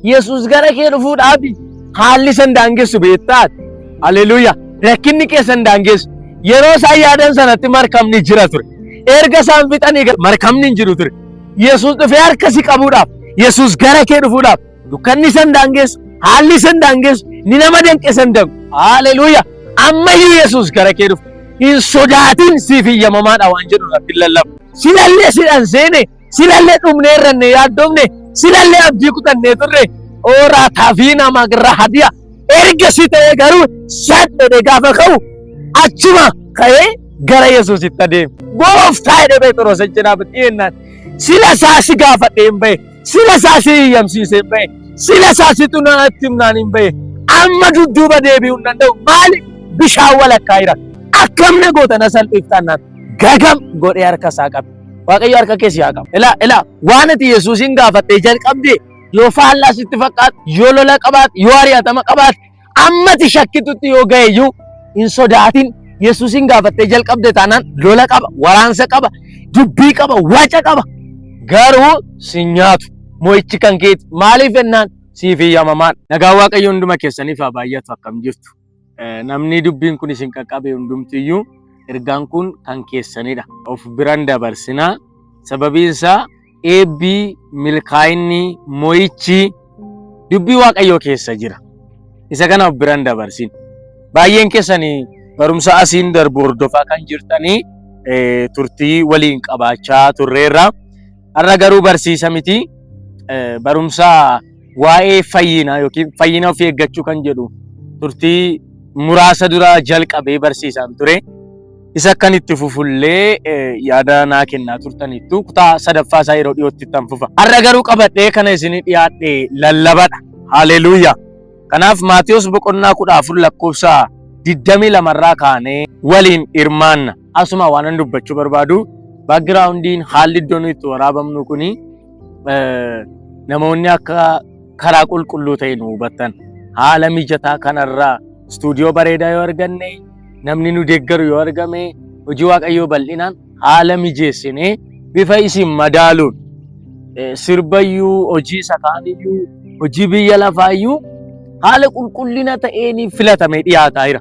Yesuus gara kee dhufuudhaaf haalli san daangessu beektaa? Haleluuyaa. Rakkinni kee san daangessu. Yeroo isaan yaadan sanatti markabni jira ture. Erga isaan fixanii markabni hin jiru ture. Yesuus dhufee harka si qabuudhaaf, Yesuus gara kee dhufuudhaaf dukkanni san daangessu, haalli san daangessu, ni nama danqe san danqu. Haleluuyaa. Ammayyuu Yesuus gara kee dhufu. Hin sodaatin, siif iyyamamaadha waan jedhu irratti lallabu. Silallee sidhan seene, silallee dhumnee irranne yaaddomne, silallee abdii kutannee turre, ooraa tafiina magra hadiya. Erga si ta'ee garuu sadhedhe gaafa ka'u achuma ka'ee gara Yesuusitti adeeme. Gooftaa jedhee Phexros achi dhaabbate dhiyeennaan sila isaa si gaafadhee hin bahe, sila isaa si iyyamsiisee hin bahe, sila isaa situ natti himnaan hin bahe. Amma dudduuba deebi'uu hin danda'u. Maali? Bishaan walakkaa jira. Akkam na goota, na salphiftaan gagam godhee harka isaa qabe. Waaqayyo harka kee si haa qabu. Ilaa, ilaa, waan ati Yesuusin gaafattee jalqabde yoo faallaa sitti fakkaatu, yoo lola qabaate, yoo ari'atama qabaate, ammati shakkitutti yoo ga'e iyyuu hin sodaatin. Yesuusin gaafattee jalqabde taanaan lola qaba, waraansa qaba, dubbii qaba, waca qaba. Garuu si nyaatu. Mo'ichi kan keeti. Maaliif jennaan siif iyyamamaan. Nagaan Waaqayyo hunduma keessaniif haa baay'atu, akkam jirtu? Namni dubbiin kun isin qaqqabe hundumtiyyuu ergaan kun kan keessanidha. Of biran dabarsinaa. Sababiin isaa eebbii, milkaa'inni, mo'ichi dubbii Waaqayyoo keessa jira. Isa kana of biran dabarsin. Baay'een keessanii barumsa asiin darbu hordofaa kan jirtanii turtii waliin qabaachaa turreerra. Har'a garuu barsiisa miti. Barumsa waa'ee fayyinaa yookiin fayyina ofii eeggachuu kan jedhu turtii muraasa dura jalqabee barsiisaan ture. Isa akkan itti fufullee yaada naa kennaa turtanittu, kutaa sadaffaa isaa yeroo dhiyootti ittan fufa. Har'a garuu qabadhee kana isinii dhiyaadhe lallabadha. Haleluuyaa. Kanaaf Maatiyos boqonnaa 14 lakkoofsa 22 irraa kaanee waliin hirmaanna. Asuma waan an dubbachuu barbaadu, backgroundiin haalli iddoo nuyi itti waraabamnu kuni namoonni akka karaa qulqulluu ta'e nu hubattan, haala mijataa kanarraa istuudiyoo bareedaa yoo arganne, namni nu deeggaru yoo argame, hojii Waaqayyoo bal'inaan haala mijeessinee bifa isin madaaluun sirbayyuu, hojii isa kaaniyyuu, hojii biyya lafaayyuu haala qulqullina ta'een filatamee dhiyaataa jira.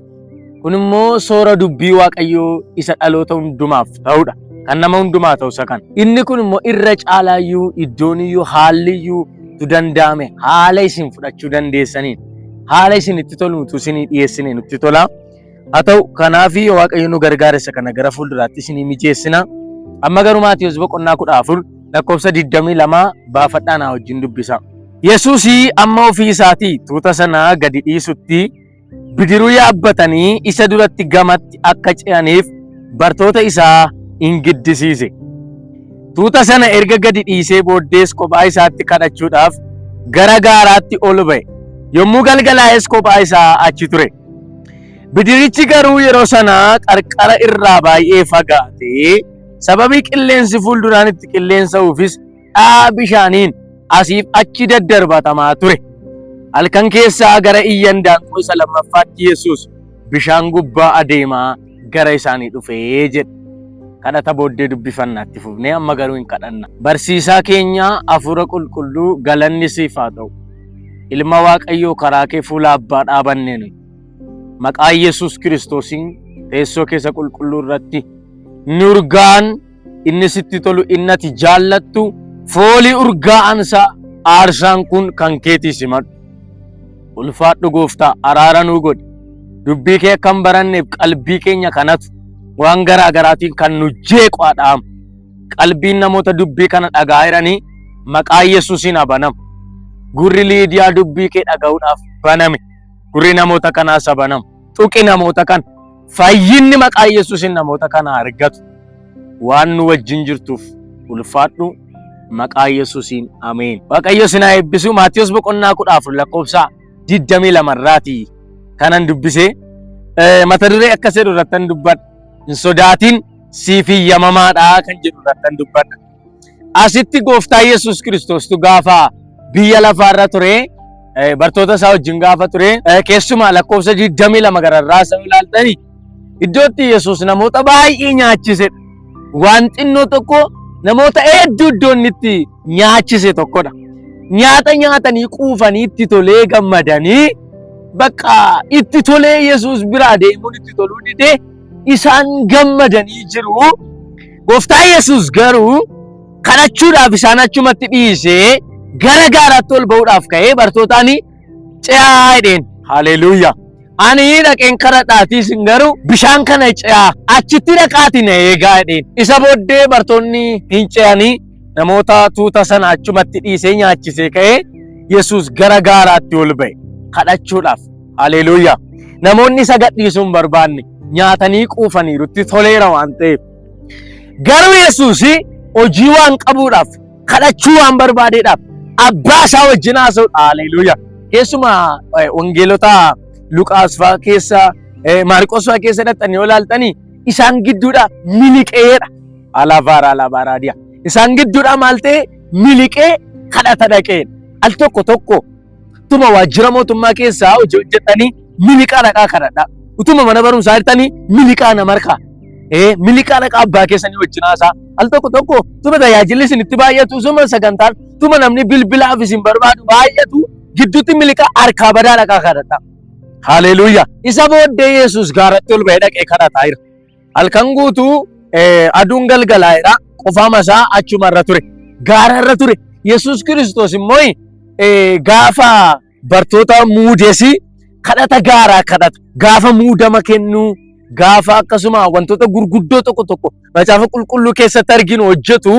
Kun immoo soora dubbii Waaqayyoo isa dhaloota hundumaaf ta'udha. Kan nama hundumaa ta'u isa kana. Inni kun immoo irra caalaayyuu iddooniyyuu haalliyyuu tu danda'ame haala isin fudhachuu dandeessaniin, haala isin itti tolu utuu isinii dhiyeessine nutti tola. Haa ta'u, kanaaf Waaqayyo nu gargaara, isa kana gara fuulduraatti isinii mijeessina. Amma garuu Maatiyus boqonnaa 14 lakkoofsa 22 baafadhaa naa wajjin dubbisa. Yesuus amma ofii isaatii tuuta sana gadi dhiisutti bidiruu yaabbatanii isa duratti gamatti akka ce'aniif bartoota isaa in giddisiise. Tuuta sana erga gadi dhiisee booddees kophaa isaatti kadhachuudhaaf gara gaaraatti ol ba'e. Yommuu galgalaa'es kophaa isaa achi ture. Bidirichi garuu yeroo sana qarqara irraa baay'ee fagaatee, sababii qilleensi fuulduraan itti qilleensa'uufis dha'aa bishaaniin asiif achi daddarbatamaa ture. Halkan keessaa gara iyyan daanqoo isa lammaffaatti Yesuus bishaan gubbaa adeemaa gara isaanii dhufee jedhe. Kadhata booddee dubbifannaatti fufnee, amma garuu hin kadhanna. Barsiisaa keenya Hafuura Qulqulluu, galanni siif haa ta'u. Ilma Waaqayyoo, karaa kee fuula Abbaa dhaabanne nuyi. Maqaa Yesuus Kiristoosiin teessoo keessa qulqulluu irratti nurgaan inni sitti tolu, inni ati jaallattu, foolii urgaa'aan isaa aarsaan kun kan keetii simadhu. Ulfaadhu Gooftaa, araara nuu godhi. Dubbii kee akka hin baranneef qalbii keenya kanatu waan garaa garaatiin kan nu jeequ haa dhaamu. Qalbiin namoota dubbii kana dhaga'aa jiranii maqaa Yesuusiin haa banamu. Gurri Liidiyaa dubbii kee dhaga'uudhaaf baname. Gurri namoota kanaas haa banamu. Tuqi namoota kana. Fayyinni maqaa Yesuusiin namoota kana argatu. Waan nu wajjin jirtuuf ulfaadhu, maqaa Yesuusiin, ameen. Waaqayyo isin haa eebbisu. Maatiyos boqonnaa 14 lakkoofsa 22 irraati kanan dubbise. Mata duree akkas jedhu irrattan dubbadha. Hin sodaatin, siif iyyamamaadha kan jedhu irrattan dubbadha. Asitti Gooftaa Yesuus Kiristoostu gaafa biyya lafaarra ture, bartoota isaa wajjin gaafa ture, keessumaa lakkoofsa 22 gararraa isa ilaaltanii, iddootti Yesuus namoota baay'ee nyaachisedha. Waan xinnoo tokko namoota hedduu iddoo inni itti nyaachise tokkodha. Nyaata nyaatanii quufanii itti tolee gammadanii bakka itti tolee Yesuus biraa deemuun itti toluu didee isaan gammadanii jiru. Gooftaa Yesuus garuu kadhachuudhaaf isaan achumatti dhiisee gara gaaraatti ol ba'uudhaaf ka'ee bartootaan ce'aa jedheen. Haleluuyaa. Ani dhaqeen kadhadhaatii isin garuu bishaan kana ce'aa achitti dhaqaatii na eegaa jedheen. Isa booddee bartoonni hin ce'anii namoota tuuta sana achumatti dhiisee nyaachisee ka'ee Yesuus gara gaaraatti ol ba'e kadhachuudhaaf. Haleluuyaa. Namoonni isa gadhiisuu hin barbaanne nyaatanii quufaniiru itti toleera waan ta'eef. Garuu Yesuus hojii waan qabuudhaaf kadhachuu waan barbaadeedhaaf abbaa isaa wajjin haasa'uudha. Haleluuyaa. Keessumaa wangeelota Luqaas fa'aa keessa Maarqos fa'aa keessa dhaqxanii yoo ilaaltanii isaan gidduudha miliqeedha. Alaavaara alaabaaraadiyaa. Isaan gidduudha maal ta'e miliqee kadhata dhaqee. Al tokko tokko utuma waajjira mootummaa keessaa hojii hojjetanii miliqaa dhaqaa kadhadhaa. Utuma mana barumsaa jirtanii miliqaa nama harkaa. Miliqaa dhaqaa abbaa keessanii wajjin haasaa. Al tokko tokko utuma tajaajilli isinitti baay'atu utuma sagantaan utuma namni bilbilaaf isin barbaadu baay'atu gidduutti miliqaa harkaa badaa dhaqaa kadhadhaa. Haleluuyaa. Isa booddee Yesuus gaaratti ol ba'ee dhaqee kadhataa jira. Halkan guutuu aduun galgalaa'eera. Qofaama isaa achuma irra ture. Gaara irra ture. Yesuus Kiristoos immoo gaafa bartoota muudeesi kadhata gaaraa kadhata. Gaafa muudama kennuu, gaafa akkasuma wantoota gurguddoo tokko tokko macaafa qulqulluu keessatti arginu hojjetu,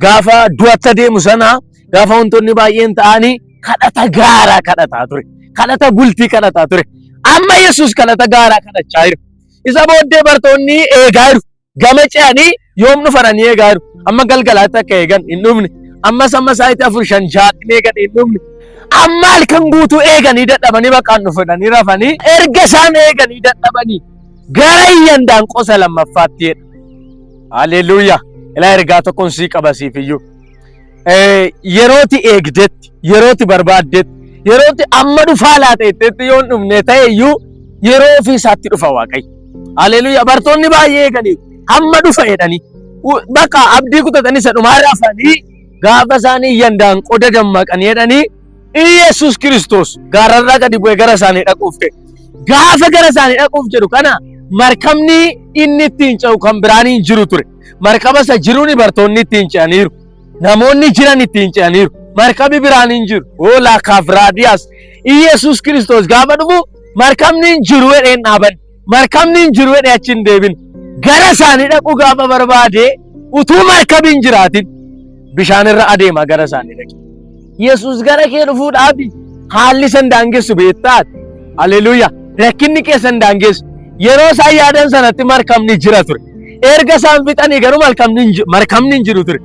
gaafa du'atti adeemu sana, gaafa wantoonni baay'een ta'anii kadhata gaaraa kadhataa ture. Kadhata bultii kadhataa ture. Amma Yesuus kadhata gaaraa kadhachaa jira. Isa booddee bartoonni eegaa jiru. Gama ce'anii yoom dhufananii eegaa jiru. Amma galgalaatti akka eegan hin dhufne. Ammas amma sa'aatii 4 5 6tti eegan hin dhufne. Amma halkan guutuu eeganii dadhabanii baqaan dhufanii rafanii erga isaan eeganii dadhabanii gara iyyan qosa lammaffaatti jedha. Haleluuyaa. Ilaa ergaa tokkoon sii qaba siif iyyuu. Yerooti eegdetti, yerooti barbaaddetti, yerooti amma dhufaa laata jettetti yoo hin dhufne ta'e iyyuu yeroo ofii isaatti dhufa Waaqayyo. Haleluuyaa. Bartoonni baay'ee eeganiiru. Hamma dhufa jedhanii. Bakka abdii kutatanii isa dhumaa rafanii gaafa isaanii iyyan daanqoo dammaqanii jedhanii Iyesuus Kiristoos gaararraa gadi bu'ee gara isaanii dhaquuf ta'e. Gaafa gara isaanii dhaquuf jedhu kana markabni inni ittiin ce'u kan biraan hin jiru ture. Markaba isa jiruun bartoonni ittiin ce'aniiru. Namoonni jiran ittiin ce'aniiru. Markabi biraan hin jiru. Hoolaa kaafraadiyaas. Iyesuus Kiristoos gaafa dhufu markabni hin jiru jedhee hin dhaabanne. Markabni hin jiru jedhee achi hin deebine. Gara isaanii dhaquu gaafa barbaade utuu markabi hin jiraatin bishaan irra adeemaa gara isaanii dhaqe. Yesuus gara kee dhufuudhaaf haalli san daangessu beektaati. Haleluuyaa. Rakkinni kee san daangessu. Yeroo isaan yaadan sanatti markabni jira ture. Erga isaan fixanii garuu markabni hin jiru ture.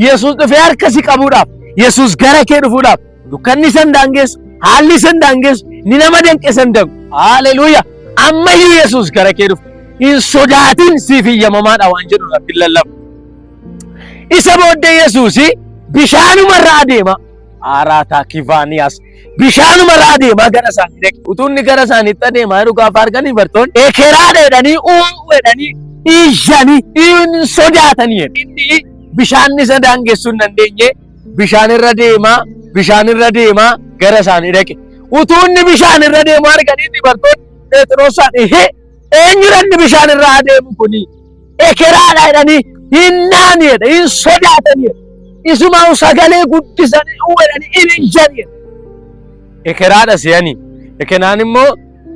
Yesuus dhufee harka si qabuudhaaf, Yesuus gara kee dhufuudhaaf dukkanni san daangessu, haalli san daangessu, ni nama danqe san danqu. Haleluuyaa. Ammayyuu Yesuus gara kee dhufu. Hin sodaatin, siif iyyamamaadha waan jedhu irratti lallabu. Isa booddee Yesuus bishaanumarra adeema. Araataa Kivaaniyaas bishaanumarra adeemaa gara isaanii dhaqe. Utuu inni gara isaaniitti adeemaa jiru gaafa arganii bartoonni ekeraadha jedhanii uu jedhanii iyyanii hin sodaatanii jedhe. Inni bishaan isa daangessuu hin dandeenye bishaan irra deemaa bishaan irra deemaa gara isaanii dhaqe. Utuu inni bishaan irra deemu arganii bartoonni Phexrosaan, "Ehee, eenyudha inni bishaan irra adeemu kuni? Ekeraadha" jedhanii hin naani jedhe, hin sodaatanii jedhe. Isumaa sagalee guddisanii uu jedhanii hin iyyan jedhe. Ekeraadha se'anii. Ekeraan immoo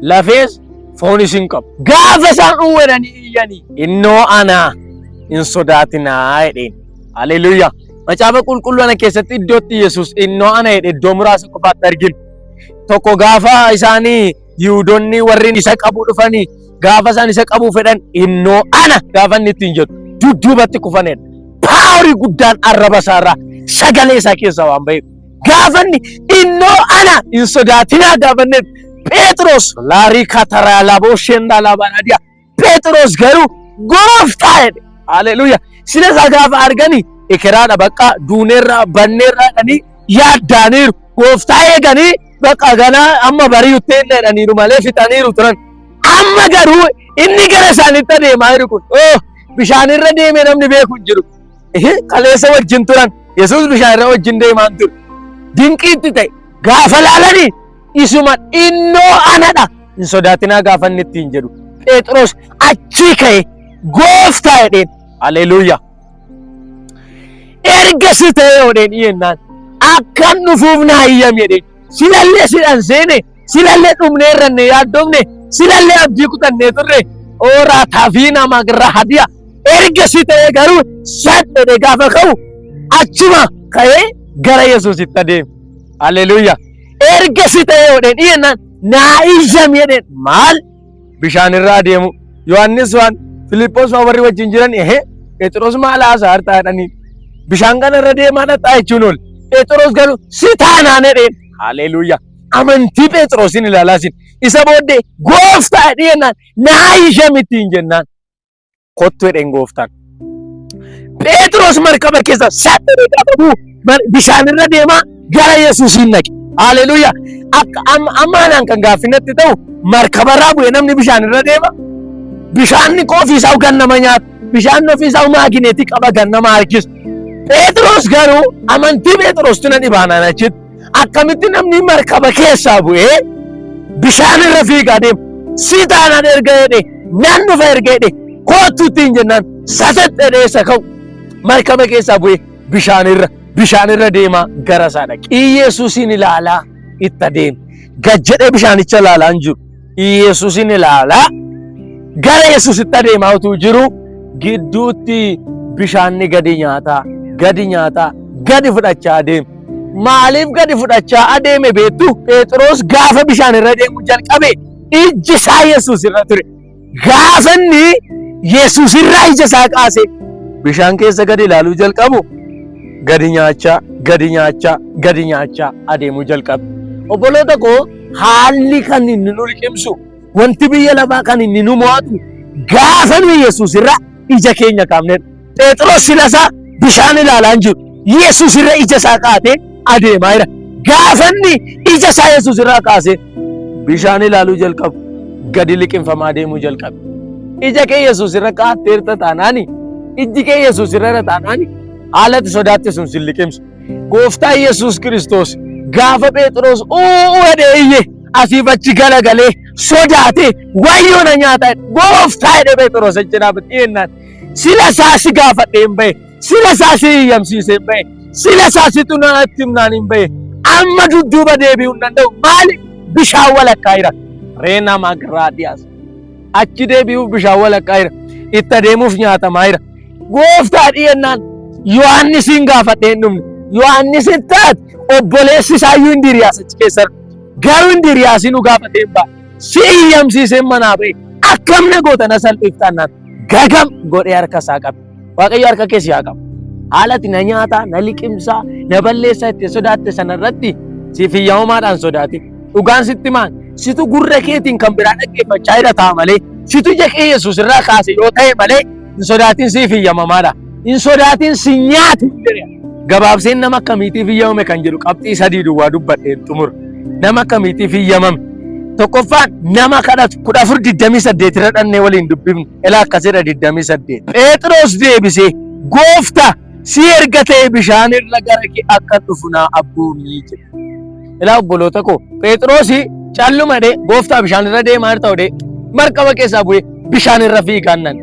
lafees foonis hin qabu. Gaafa isaan uu jedhanii iyyanii, "Innoo anaa, hin sodaatinaa" jedheen. Haleluuyaa. Macaafa qulqulluu ana keessatti iddootti Yesuus "innoo ana" jedhe iddoo muraasa qofaatti arginu. Tokko gaafa isaanii Yihudoonni warri isa qabuu dhufanii gaafa isaan isa qabuu fedhan "Innoo ana" gaafa inni ittiin jedhu dudduubatti kufanedha. Powerii guddaan arraba isaarraa sagalee isaa keessaa waan ba'eef. Gaafa inni "Innoo ana, hin sodaatinaa" gaafa inni Phexros laarii kataraa laboo shendaa labaanaadiyaa Phexros garuu "Gooftaa" jedhe. Haleluuyaa. Sila isaa gaafa arganii ekeraadha, bakka duuneerraa banneerraa jedhanii yaaddaaniiru. Gooftaa eeganii bakka ganaa amma bari'utti jedhaniiru malee fixaniiru turan. Amma garuu inni gara isaaniitti adeemaa jiru kun oh, bishaanirra deemee namni beeku hin jiru. Kaleessa wajjin turan. Yesuus bishaanirra wajjin deemaa hin ture. Dinqiitti ta'e gaafa laalanii isuma innoo anadha hin sodaatinaa gaafa inni ittiin jedhu Phexros achii ka'e gooftaa jedheen. Haleluuyaa. Erga si ta'e jedheen jennaan akkan dhufuuf naa iyyam jedheen. Silallee sidhan seene silallee dhumnee irranne yaaddomne silallee abdii kutannee turre ooraa tafiina magra hadiya erga si ta'e garuu sadhedhe gaafa ka'u achuma ka'ee gara Yesuusitti adeeme. Haleluuyaa. Erga si ta'e jedheen jennaan naa iyyam jedheen maal bishaan irra adeemu Yohaannis waan Filiphos waan warri wajjin jiran ehe Phexros maal haasaa hartaa jedhanii bishaan kana irra deemaa dhaqxaa jechuun oole. Phexros garuu si taanaan jedheen. Haleluuyaa. Amantii Phexrosin ilaalaa isin. Isa booddee gooftaa jedhee jennaan naa iyyam ittiin jennaan. Kottu jedheen gooftaan. Phexros markaba keessa sadhee gaafa bu'u bishaan irra deemaa gara Yesuusiin dhaqe. Haleluuyaa. Akka amma amma anaan kan gaaffii natti ta'u markabarraa bu'ee namni bishaan irra deema. Bishaanni ofii isaa gan nama nyaata. Bishaan ofii isaa maagineetii qaba gan nama harkisu. Phexros garuu amantii Phexros na dhibaanaan achitti akkamitti namni markaba keessaa bu'ee bishaan irra fiigaa deema. Si taanaan erga jedhe nan dhufa erga jedhe koottu ittiin jennaan satat jedhee isa ka'u markaba keessaa bu'ee bishaan irra deemaa gara isaa dhaqe. Iyesuusin ilaalaa itti adeeme. Gad jedhee bishaanicha ilaalaa hin jiru. Iyesuusin ilaalaa gara Yesuusitti adeemaa utuu jiru gidduutti bishaanni gadi nyaataa gadi nyaataa gadi fudhachaa adeeme. Maaliif gadi fudhachaa adeeme beektu? Phexros gaafa bishaan irra deemu jalqabe ijji isaa Yesuus irra ture. Gaafa inni Yesuus irraa ija isaa kaase bishaan keessa gadi ilaaluu jalqabu gadi nyaachaa gadi nyaachaa gadi nyaachaa adeemuu jalqabe. Obboloota koo haalli kan inni nu liqimsu wanti biyya lafaa kan inni nu mo'atu gaafa nu Yesuus irra ija keenya kaafnedha. Phexros sila isaa bishaan ilaalaa hin jiru. Yesuus irra ija isaa kaatee adeemaa jira. Gaafa inni ija isaa Yesuus irraa kaasee bishaan ilaaluu jalqabu gadi liqimfamaa deemuu jalqabe. Ija kee Yesuus irra kaatteerta taanaani ijji kee Yesuus irra irra taanaani haala ati sodaatte sun sin liqimsu. Gooftaa Yesuus Kiristoos gaafa Phexros uuu jedhee iyye asiif achi galagalee sodaate wayyoo na nyaata gooftaa jedhee Phexros achi dhaabbate jennaan. Sila isaa si gaafadhee hin bahe. Sila isaa si iyyamsiisee hin bahe. Sila isaa situ natti himnaan hin bahe. Amma dudduuba deebi'uu hin danda'u. Maali? Bishaan walakkaa jira. Reena magraadiyaas. Achi deebi'uuf bishaan walakkaa jira. Itti adeemuuf nyaatamaa jira. Gooftaa dhiyennaan Yohaannisiin gaafadhee hin dhumne. Yohaannisin taate obboleessi isaayyuu Indiriyaas achi keessa jira. Garuu Indiriyaasiin nu gaafatee hin baane. Si iyyamsiisee manaa ba'e. Akkam na goota na salphiftaannaan. Gagam godhee harka isaa qabe. Waaqayyo harka kee si haa qabu. Haala ati na nyaataa, na liqimsaa, na balleessaa itti sodaatte sanarratti siif hiyyamamaadhaan sodaate. Dhugaan sitti maan situ gurra keetiin kan biraa dhaggeeffachaa jira ta'a malee situ ija kee Yesuus irraa kaase yoo ta'e malee hin sodaatin siif hiyyamamaadha. Hin sodaatin si nyaatu jedhe. Gabaabseen nama akkamiitiif hiyyamame kan jedhu qabxii sadii duwwaa dubbadheen xumura. Nama akkamiitiif hiyyamame? Tokkoffaan nama kadhatu 14:28 irra dhannee waliin dubbifne. Ilaa akkas jedha 28. Phexros deebisee gooftaa si erga ta'e bishaan irra gara kee akka dhufu naa abboomii jedhe. Ilaa obboloota koo Phexrosi calluma jedhee gooftaa bishaan irra deemaa jirta jedhee markaba keessaa bu'ee bishaan irra fiigaan nan.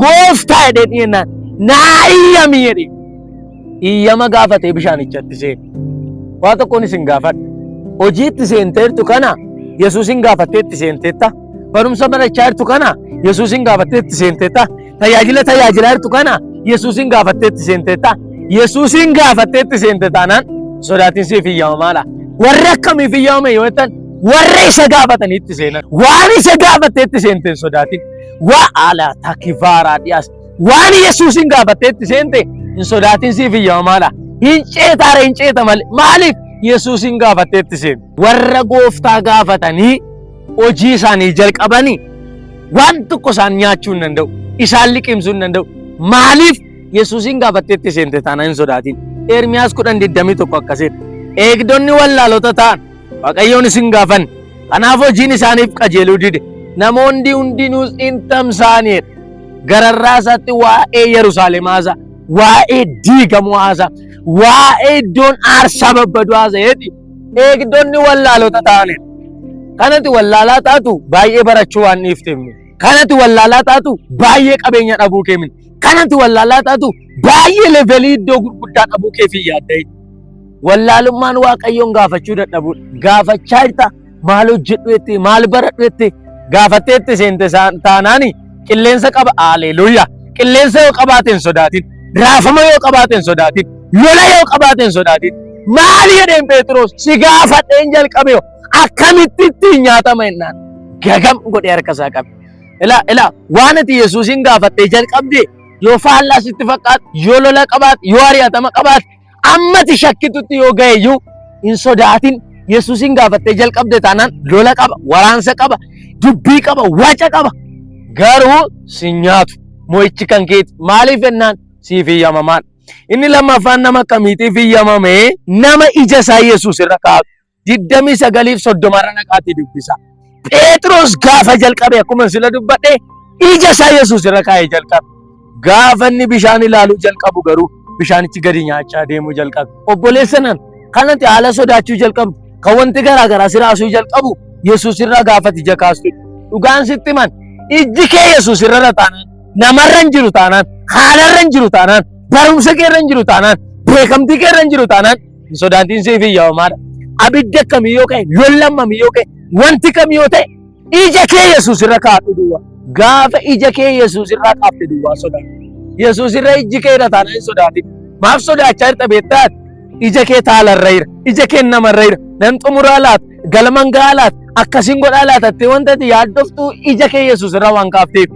Gooftaa jedhee dhiyeennaan naa iyyami jedhee. Iyyama gaafatee bishaanichatti seene. Waa tokkoon isin gaafadha. Hojii itti seenteertu kana Yesuusin gaafattee itti seenteetta. Barumsa barachaa jirtu kana Yesuusin gaafattee itti seenteetta. Tajaajila tajaajilaa jirtu kana Yesuusin gaafattee itti seenteetta. Yesuusin gaafattee itti seente taanaan sodaatiin siif iyyamamaadha. Warri akkamiif iyyamame yoo jettan warra isa gaafatanii itti seenan. Waan isa gaafattee itti seente hin sodaatin. Waa ala takivaaraa dhiyaas. Waan Yesuusin gaafattee itti seente hin sodaatin siif iyyamamaadha. Hin ceetaara hin ceeta malee. Maaliif Yesuusin gaafattee itti seente? Warra gooftaa gaafatanii hojii isaanii jalqabanii waan tokko isaan nyaachuu hin danda'u. Isaan liqimsuu hin danda'u. Maaliif Yesuusin gaafattee itti seente taanaan hin sodaatin. Ermiyaas 10:21 akkasidha. Eegdonni wallaalota ta'an Waaqayyoon isin gaafanne. Kanaaf hojiin isaaniif qajeeluu dide. Namoonni hundinuus in tamsa'aniidha. Gararraa isaatti waa'ee Yerusaalem haasa'a. Waa'ee diigamuu haasa'a. Waa'ee iddoon aarsaa babbaduu haasa'eeti eegdonni wallaalota ta'anidha. Kanati wallaalaa taatu baay'ee barachuu waan dhiifteef miti. Kanati wallaalaa taatu baay'ee qabeenya dhabuu kee miti. Kanati wallaalaa taatu baay'ee levelii iddoo gurguddaa dhabuu keef hin yaadda'in. Wallaalummaan Waaqayyoon gaafachuu dadhabuudha. Gaafachaa jirta maal hojjedhu jettee maal baradhu jettee gaafattee itti seente taanaani qilleensa qaba. Haleluuyaa. Qilleensa yoo qabaate hin sodaatin. Raafama yoo qabaate hin sodaatin. Lola yoo qabaate hin sodaatin. Maali jedheen Phexros si gaafadheen jalqabe yoo akkamitti ittiin nyaatama jennaan gagam godhee harka isaa qabe. Ilaa ilaa waan ati Yesuusin gaafattee jalqabde yoo faallaa sitti fakkaatu yoo lola qabaate yoo ari'atama qabaate ammati shakkitutti yoo ga'e iyyuu hin sodaatin. Yesuusin gaafattee jalqabde taanaan lola qaba, waraansa qaba, dubbii qaba, waca qaba. Garuu si nyaatu. Mo'ichi kan keeti. Maaliif jennaan siif hiyyamamaan. Inni lammaffaan nama akkamiitiif hiyyamame? Nama ija isaa Yesuus irra kaa'atu. 29 fi 30 irra naqaatii dubbisa. Phexros gaafa jalqabe akkuma sila dubbadhe ija isaa Yesuus irra kaa'ee jalqabe. Gaafa inni bishaan ilaaluu jalqabu garuu bishaanichi gadi nyaachaa deemuu jalqabe. Obboleessa nan kanatti haala sodaachuu jalqabdu kan wanti garaa garaa si raasuu jalqabu Yesuus irraa gaafa ija kaastu. Dhugaan sitti himan ijji kee Yesuus irra taanaan namarra hin jiru taanaan haalarra hin jiru taanaan barumsa kee irra hin jiru taanaan beekamtii kee irra hin jiru taanaan hin sodaatiin siif hiyyamamaadha. Abiddi akkamii yoo ka'e lolli hammamii yoo ka'e wanti kamii yoo ta'e ija kee Yesuus irra kaa'adhu duwwaa. Gaafa ija kee Yesuus irraa kaafte duwwaa sodaadhu. Yesuus irra ijji kee irra taanaan hin sodaatin. Maaf sodaachaa jirta beektaa? Ija kee taalarra jira. Ija kee namarra jira. Nan xumuraa laata? Galman gahaa laata? Akkasiin godhaa laata? Jettee wanta ati yaaddoftu ija kee Yesuus irra waan kaafteef.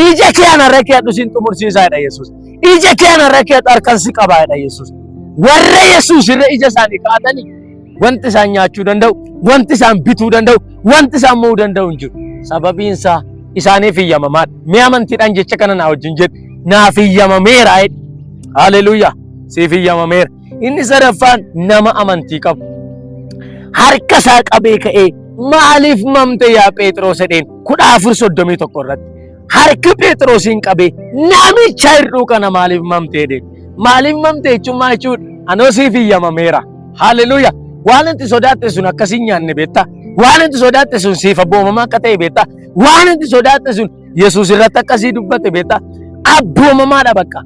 Ija kee anarra kee'adhu siin xumursiisaa jedha Yesuus. Ija kee anarra kee'adhu harkan si qabaa jedha Yesuus. Warra Yesuus irra ija isaanii kaa'atanii wanti isaan nyaachuu danda'u, wanti isaan bituu danda'u, wanti isaan mo'uu danda'u hin jiru. Sababiin isaa isaaniif hiyyamamaadha. Mee amantiidhaan jecha kana naa wajjin jedhi. Naaf hiyyamameera jedhi. Haleluuyaa. Siif hiyyamameera. Inni sadaffaan nama amantii qabu. Harka isaa qabee ka'ee maaliif mamte yaa Phexros jedheen 14:31 irratti. Harki Phexrosiin qabee namicha hir'uu kana maaliif mamte jedheen. Maaliif mamte jechuun maal jechuudha? Anoo siif hiyyamameera. Haleluuyaa. Waan ati sodaatte sun akkas hin nyaanne beektaa? Waan ati sodaatte sun siif abboomamaa akka ta'e beektaa? Waan ati sodaatte sun Yesuus irratti akkasii dubbate beektaa? Abboomamaadha bakka.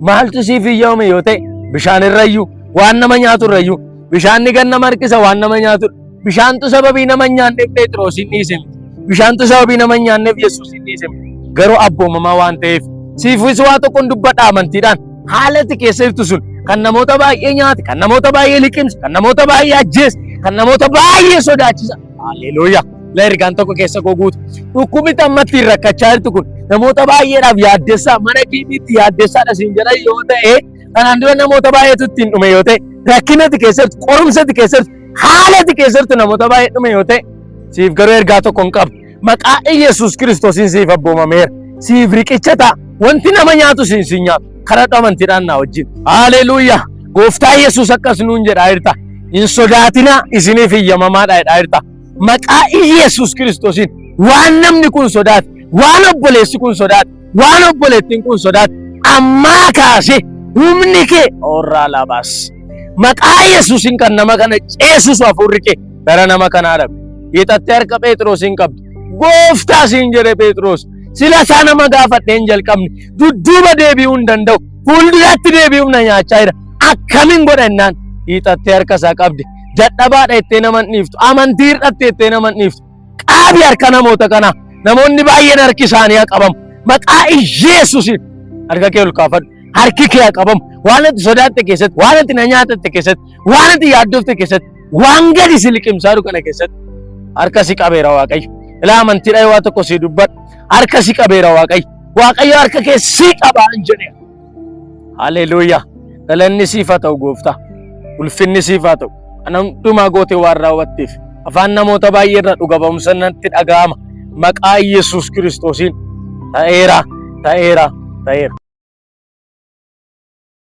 Maaltu siif hiyyamame yoo ta'e bishaan irrayyuu waan nama nyaatu irrayyuu bishaan ni gan nama harkisa waan nama nyaatu bishaantu sababii nama hin nyaanneef Phexros hin dhiise miti. Bishaantu sababii nama hin nyaanneef Yesuus hin dhiise miti. Garuu abboomamaa waan ta'eef siifis waa tokkoon dubbadha amantiidhaan haala ati keessa jirtu sun kan namoota baay'ee nyaate kan namoota baay'ee liqimse kan namoota baay'ee ajjeese kan namoota baay'ee sodaachisa. Haleluuyaa. La ergaan tokko keessa koo guutu. Dhukkubni amma ittiin rakkachaa jirtu kun namoota baay'eedhaaf yaaddessaa mana kiimiitti yaaddessaadha siin jedhan yoo ta'e kanaan dura namoota baay'eetu ittiin dhume yoo ta'e rakkina ati keessa jirtu qorumsa ati keessa jirtu haala ati keessa jirtu namoota baay'ee dhume yoo ta'e siif garuu ergaa tokko hin qabu. Maqaa Iyyasuus Kiristoosiin siif abboomameera. Siif riqicha ta'a. Wanti nama nyaatu siin siin nyaatu. Kadhadhu amantiidhaan naa wajjin. Haleluuyaa. Gooftaa Yesuus akkas nuun jedhaa jirta. Hin sodaatinaa isiniif hiyyamamaadha jedhaa jirta. Maqaa Iyyasuus Kiristoosiin waan namni kun sodaate, waan obboleessi kun sodaate, waan obboleettiin kun sodaate ammaa kaasee humni kee orraa labaas. Maqaa Yesuusiin kan nama kana ceesisu hafuurri kee gara nama kanaa dhabe. Hiixattee harka Phexrosiin qabdi. Gooftaa siin jedhe Phexros. Sila isaa nama gaafadhee hin jalqabne. Dudduuba deebi'uu hin danda'u. Fuulduratti deebi'uuf na nyaachaa jira. Akkamiin godha jennaan hiixattee harka isaa qabdi. Dadhabaadha jettee nama hin dhiiftu. Amantii hir'atte jettee nama hin dhiiftu. Qaabi harka namoota kanaa. Namoonni baay'een harki isaanii haa qabamu. Maqaa Iyeesuusiin harka kee ol kaafadhu. Harki kee haa qabamu. Waan ati sodaatte keessatti, waan ati na nyaatatte keessatti, waan ati yaaddofte keessatti, waan gadi si liqimsaa jiru kana keessatti harka si qabeera Waaqayyo. Ilaa amantiidhaan waa tokko si dubbadhu. Harka si qabeera Waaqayyo. Waaqayyo harka kee si qaba hin jedhe. Haleluuyaa. Galanni siif haa ta'u gooftaa. Ulfinni siif haa ta'u. Kana hundumaa gootee waan raawwatteef afaan namoota baay'ee irraa dhuga ba'umsa natti dhaga'ama. Maqaa Yesuus Kiristoosiin ta'eera, ta'eera, ta'eera.